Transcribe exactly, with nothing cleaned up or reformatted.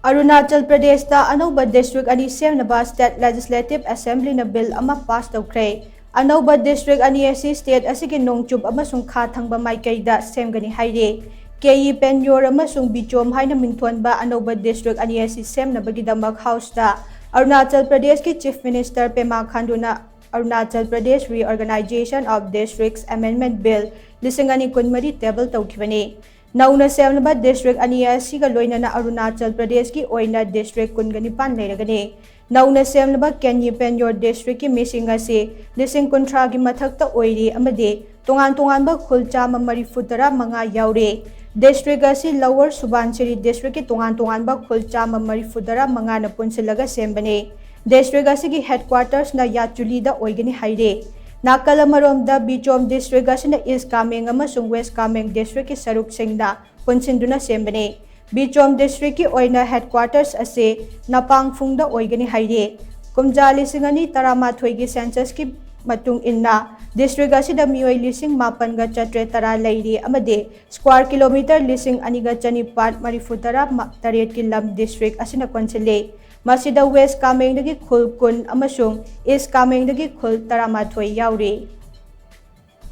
ꯑꯔꯨꯅꯥꯆꯜ ꯄ꯭ꯔꯗꯦꯁꯇ ꯑꯅꯧꯕ ꯗꯤꯁꯇ꯭ꯔꯤꯛ ꯑꯅꯤ ꯁꯦꯝꯅꯕ ꯁ꯭ꯇꯦꯠ ꯂꯦꯖꯤꯁꯂꯦꯇꯤꯚ ꯑꯦꯁꯦꯝꯕ꯭ꯂꯤꯅ ꯕꯤꯜ ꯑꯃ ꯄꯥꯁ ꯇꯧꯈ꯭ꯔꯦ꯫ ꯑꯅꯧꯕ ꯗꯤꯁꯇ꯭ꯔꯤꯛ ꯑꯅꯤ ꯑꯁꯤ ꯁ꯭ꯇꯦꯠ ꯑꯁꯤꯒꯤ ꯅꯣꯡꯆꯨꯞ ꯑꯃꯁꯨꯡ ꯈꯥ ꯊꯪꯕ ꯃꯥꯏꯀꯩꯗ ꯁꯦꯝꯒꯅꯤ ꯍꯥꯏꯔꯤ꯫ ꯀꯦꯌꯤ ꯄꯦꯟꯌꯣꯔ ꯑꯃꯁꯨꯡ ꯕꯤꯆꯣꯝ ꯍꯥꯏꯅ ꯃꯤꯡꯊꯣꯟꯕ ꯑꯅꯧꯕ ꯗꯤꯁꯇ꯭ꯔꯤꯛ ꯑꯅꯤ ꯑꯁꯤ ꯁꯦꯝꯅꯕꯒꯤꯗꯃꯛ ꯍꯥꯎꯁꯇ ꯑꯔꯨꯅꯥꯆꯜ ꯄ꯭ꯔꯗꯦꯁꯀꯤ ꯆꯤꯐ ꯃꯤꯅꯤꯁꯇꯔ ꯄꯦꯃꯥ ꯈꯥꯟꯗꯨꯅ Arunachal Pradesh Reorganization of Districts Amendment Bill ꯂꯤꯁꯤꯡ ꯑꯅꯤ ꯀꯨꯟꯃꯔꯤ ꯇꯦꯕꯜ ꯇꯧꯈꯤꯕꯅꯤ꯫ ꯅꯧꯅ ꯁꯦꯝꯂꯕ ꯗꯤꯁꯇ꯭ꯔꯤꯛ ꯑꯅꯤ ꯑꯁꯤꯒ ꯂꯣꯏꯅꯅ ꯑꯔꯨꯅꯥꯆꯜ ꯄ꯭ꯔꯗꯦꯁꯀꯤ ꯑꯣꯏꯅ ꯗꯤꯁꯇ꯭ꯔꯤꯛ ꯀꯨꯟꯒ ꯅꯤꯄꯥꯟ ꯂꯩꯔꯒꯅꯤ꯫ ꯅꯧꯅ ꯁꯦꯝꯂꯕ ꯀꯦꯟꯌꯤ ꯄꯦꯟꯌꯣꯔ ꯗꯤꯁꯇ꯭ꯔꯤꯛꯀꯤ ꯃꯤꯁꯤꯡ ꯑꯁꯤ ꯂꯤꯁꯤꯡ ꯀꯨꯟꯊ꯭ꯔꯥꯒꯤ ꯃꯊꯛꯇ ꯑꯣꯏꯔꯤ ꯑꯃꯗꯤ ꯇꯣꯉꯥꯟ ꯇꯣꯉꯥꯟꯕ ꯈꯨꯜ ꯆꯥꯝꯃ ꯃꯔꯤꯐꯨ ꯇꯔꯥ ꯃꯉꯥ ꯌꯥꯎꯔꯤ꯫ ꯗꯤꯁꯇ꯭ꯔꯤꯛ ꯑꯁꯤ ꯂꯋꯔ ꯁꯨꯕꯥꯟꯁꯤꯔꯤ ꯗꯤꯁꯇ꯭ꯔꯤꯛꯀꯤ ꯇꯣꯉꯥꯟ ꯇꯣꯉꯥꯟꯕ ꯈꯨꯜ ꯆꯥꯝꯃ ꯃꯔꯤꯐꯨ ꯇꯔꯥ ꯃꯉꯥꯅ ꯄꯨꯟꯁꯤꯜꯂꯒ ꯁꯦꯝꯕꯅꯤ꯫ ꯗꯤꯁꯇ꯭ꯔꯤꯛ ꯑꯁꯤꯒꯤ ꯍꯦꯗꯀ꯭ꯋꯥꯇꯔꯁꯅ ꯌꯥꯆꯨꯂꯤꯗ ꯑꯣꯏꯒꯅꯤ ꯍꯥꯏꯔꯤ꯫ ꯅꯥꯀꯜ ꯑꯃꯔꯣꯝꯗ ꯕꯤꯆꯣꯝ ꯗꯤꯁꯇ꯭ꯔꯤꯛ ꯑꯁꯤꯅ ꯏꯁ ꯀꯥꯃꯦꯡ ꯑꯃꯁꯨꯡ ꯋꯦꯁ ꯀꯥꯃꯦꯡ ꯗꯤꯁꯇ꯭ꯔꯤꯛꯀꯤ ꯁꯔꯨꯛꯁꯤꯡꯅ ꯄꯨꯟꯁꯤꯟꯗꯨꯅ ꯁꯦꯝꯕꯅꯤ꯫ ꯕꯤꯆꯣꯝ ꯗꯤꯁꯇ꯭ꯔꯤꯛꯀꯤ ꯑꯣꯏꯅ ꯍꯦꯗꯀ꯭ꯋꯥꯇꯔꯁ ꯑꯁꯤ ꯅꯄꯥꯡꯐꯨꯡꯗ ꯑꯣꯏꯒꯅꯤ ꯍꯥꯏꯔꯤ꯫ ꯀꯨꯝꯖꯥ ꯂꯤꯁꯤꯡ ꯑꯅꯤ ꯇꯔꯥꯃꯥꯊꯣꯏꯒꯤ ꯁꯦꯟꯁꯁꯀꯤ ꯃꯇꯨꯡ ꯏꯟꯅ ꯗꯤꯁꯇ꯭ꯔꯤꯛ ꯑꯁꯤꯗ ꯃꯤꯑꯣꯏ ꯂꯤꯁꯤꯡ ꯃꯥꯄꯟꯒ ꯆꯥꯇ꯭ꯔꯦꯠ ꯇꯔꯥ ꯂꯩꯔꯤ ꯑꯃꯗꯤ ꯁ꯭ꯀ꯭ꯋꯥꯔ ꯀꯤꯂꯣꯃꯤꯇꯔ ꯂꯤꯁꯤꯡ ꯑꯅꯤꯒ ꯆꯅꯤꯄꯥꯟ ꯃꯔꯤꯐꯨ ꯇꯔꯥ ꯇꯔꯦꯠꯀꯤ ꯂꯝ ꯗꯤꯁꯇ꯭ꯔꯤꯛ ꯑꯁꯤꯅ ꯀꯣꯟꯁꯤꯜꯂꯤ꯫ ꯃꯁꯤꯗ ꯋꯦꯁ ꯀꯥꯃꯦꯡꯗꯒꯤ ꯈꯨꯜ ꯀꯨꯟ ꯑꯃꯁꯨꯡ ꯏꯁ ꯀꯥꯃꯦꯡꯗꯒꯤ ꯈꯨꯜ ꯇꯔꯥꯃꯥꯊꯣꯏ ꯌꯥꯎꯔꯤ꯫